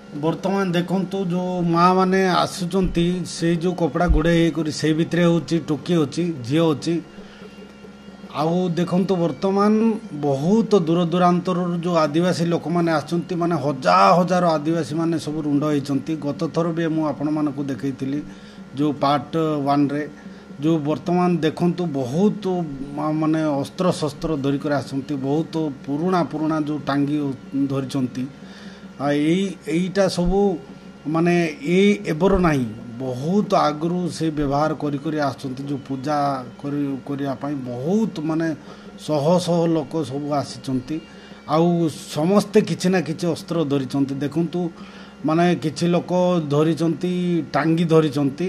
ବର୍ତ୍ତମାନ ଦେଖନ୍ତୁ, ଯେଉଁ ମା ମାନେ ଆସୁଛନ୍ତି, ସେଇ ଯେଉଁ କପଡ଼ା ଗୁଡ଼େଇ ହେଇକରି, ସେଇ ଭିତରେ ହେଉଛି ଟୋକି ଅଛି, ଝିଅ ଅଛି। ଆଉ ଦେଖନ୍ତୁ, ବର୍ତ୍ତମାନ ବହୁତ ଦୂର ଦୂରାନ୍ତରରୁ ଯେଉଁ ଆଦିବାସୀ ଲୋକମାନେ ଆସୁଛନ୍ତି, ମାନେ ହଜାର ହଜାର ଆଦିବାସୀ ମାନେ ସବୁ ରୁଣ୍ଡ ହେଇଛନ୍ତି। ଗତ ଥର ବି ମୁଁ ଆପଣମାନଙ୍କୁ ଦେଖେଇଥିଲି ଯେଉଁ ପାର୍ଟ 1ରେ। ଯେଉଁ ବର୍ତ୍ତମାନ ଦେଖନ୍ତୁ, ବହୁତ ମାନେ ଅସ୍ତ୍ରଶସ୍ତ୍ର ଧରିକରି ଆସନ୍ତି, ବହୁତ ପୁରୁଣା ପୁରୁଣା ଯେଉଁ ଟାଙ୍ଗି ଧରିଛନ୍ତି। ଆଉ ଏଇଟା ସବୁ ମାନେ ଏଇ ଏବର ନାହିଁ, ବହୁତ ଆଗରୁ ସେ ବ୍ୟବହାର କରି କରି ଆସୁଛନ୍ତି। ଯେଉଁ ପୂଜା କରି କରିବା ପାଇଁ ବହୁତ ମାନେ ଶହ ଶହ ଲୋକ ସବୁ ଆସିଛନ୍ତି, ଆଉ ସମସ୍ତେ କିଛି ନା କିଛି ଅସ୍ତ୍ର ଧରିଛନ୍ତି। ଦେଖନ୍ତୁ, ମାନେ କିଛି ଲୋକ ଧରିଛନ୍ତି ଟାଙ୍ଗି ଧରିଛନ୍ତି,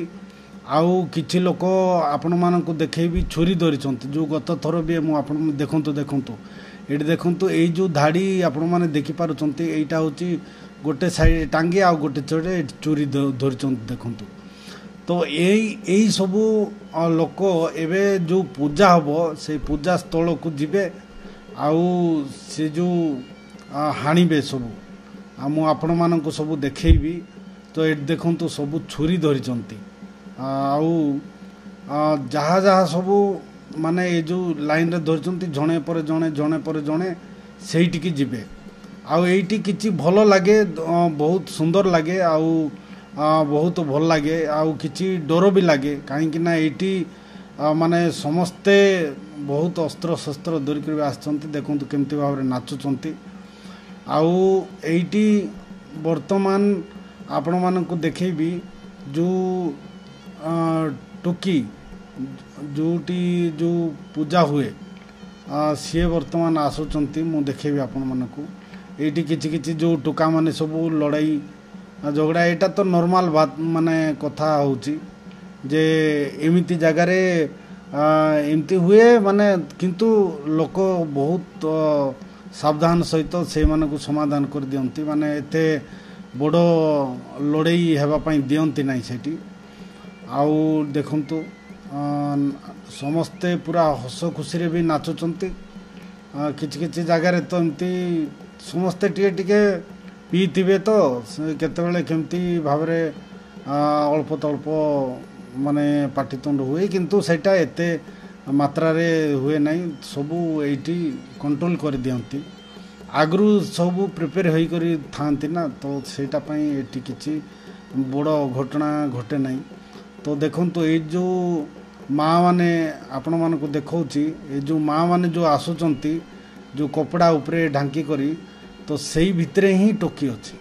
ଆଉ କିଛି ଲୋକ ଆପଣମାନଙ୍କୁ ଦେଖେଇବି ଛୁରୀ ଧରିଛନ୍ତି। ଯେଉଁ ଗତ ଥର ବି ମୁଁ ଆପଣ ଦେଖନ୍ତୁ, ଦେଖନ୍ତୁ ଏଇଠି ଦେଖନ୍ତୁ, ଏଇ ଯେଉଁ ଧାଡ଼ି ଆପଣମାନେ ଦେଖିପାରୁଛନ୍ତି, ଏଇଟା ହେଉଛି ଗୋଟେ ସାଇଡ଼ ଟାଙ୍ଗି ଆଉ ଗୋଟେ ଚଢ଼େ ଚୁରି ଧରିଛନ୍ତି। ଦେଖନ୍ତୁ ତ, ଏଇ ସବୁ ଲୋକ ଏବେ ଯେଉଁ ପୂଜା ହେବ ସେଇ ପୂଜା ସ୍ଥଳକୁ ଯିବେ, ଆଉ ସେ ଯେଉଁ ହାଣିବେ ସବୁ, ଆଉ ମୁଁ ଆପଣମାନଙ୍କୁ ସବୁ ଦେଖେଇବି। ତ ଏଇଠି ଦେଖନ୍ତୁ, ସବୁ ଛୁରୀ ଧରିଛନ୍ତି, ଆଉ ଯାହା ଯାହା ସବୁ ମାନେ ଏ ଯେଉଁ ଲାଇନ୍ରେ ଧରିଛନ୍ତି, ଜଣେ ପରେ ଜଣେ, ଜଣେ ପରେ ଜଣେ ସେଇଠିକି ଯିବେ। ଆଉ ଏଇଠି କିଛି ଭଲ ଲାଗେ, ବହୁତ ସୁନ୍ଦର ଲାଗେ, ଆଉ ବହୁତ ଭଲ ଲାଗେ, ଆଉ କିଛି ଡର ବି ଲାଗେ, କାହିଁକି ନା ଏଇଠି ମାନେ ସମସ୍ତେ ବହୁତ ଅସ୍ତ୍ରଶସ୍ତ୍ର ଧରିକରି ବି ଆସିଛନ୍ତି। ଦେଖନ୍ତୁ କେମିତି ଭାବରେ ନାଚୁଛନ୍ତି। ଆଉ ଏଇଠି ବର୍ତ୍ତମାନ ଆପଣମାନଙ୍କୁ ଦେଖେଇବି ଯେଉଁ ଟୋକି, ଯେଉଁଠି ଯେଉଁ ପୂଜା ହୁଏ, ସିଏ ବର୍ତ୍ତମାନ ଆସୁଛନ୍ତି, ମୁଁ ଦେଖେଇବି ଆପଣମାନଙ୍କୁ। ଏଇଠି କିଛି କିଛି ଯେଉଁ ଟୋକାମାନେ ସବୁ ଲଢ଼େଇ ଝଗଡ଼ା, ଏଇଟା ତ ନର୍ମାଲ ମାନେ କଥା ହେଉଛି ଯେ ଏମିତି ଜାଗାରେ ଏମିତି ହୁଏ ମାନେ, କିନ୍ତୁ ଲୋକ ବହୁତ ସାବଧାନ ସହିତ ସେଇମାନଙ୍କୁ ସମାଧାନ କରିଦିଅନ୍ତି, ମାନେ ଏତେ ବଡ଼ ଲଢ଼େଇ ହେବା ପାଇଁ ଦିଅନ୍ତି ନାହିଁ ସେଇଠି। ଆଉ ଦେଖନ୍ତୁ, ସମସ୍ତେ ପୁରା ହସ ଖୁସିରେ ବି ନାଚୁଛନ୍ତି। କିଛି କିଛି ଜାଗାରେ ତ ଏମିତି ସମସ୍ତେ ଟିକେ ଟିକେ ପିଇଥିବେ, ତ ସେ କେତେବେଳେ କେମିତି ଭାବରେ ଅଳ୍ପ ତଳ୍ପ ମାନେ ପାଟିତୁଣ୍ଡ ହୁଏ, କିନ୍ତୁ ସେଇଟା ଏତେ ମାତ୍ରାରେ ହୁଏ ନାହିଁ। ସବୁ ଏଇଠି କଣ୍ଟ୍ରୋଲ କରିଦିଅନ୍ତି, ଆଗରୁ ସବୁ ପ୍ରିପେୟାର ହୋଇକରି ଥାଆନ୍ତି ନା, ତ ସେଇଟା ପାଇଁ ଏଠି କିଛି ବଡ଼ ଘଟଣା ଘଟେ ନାହିଁ। ତ ଦେଖନ୍ତୁ, ଏଇ ଯେଉଁ ମା ମାନେ ଆପଣମାନଙ୍କୁ ଦେଖାଉଛି, ଏ ଯେଉଁ ମା ମାନେ ଯେଉଁ ଆସୁଛନ୍ତି ଯେଉଁ କପଡ଼ା ଉପରେ ଢାଙ୍କି କରି, ତ ସେଇ ଭିତରେ ହିଁ ଟୋକି ଅଛି।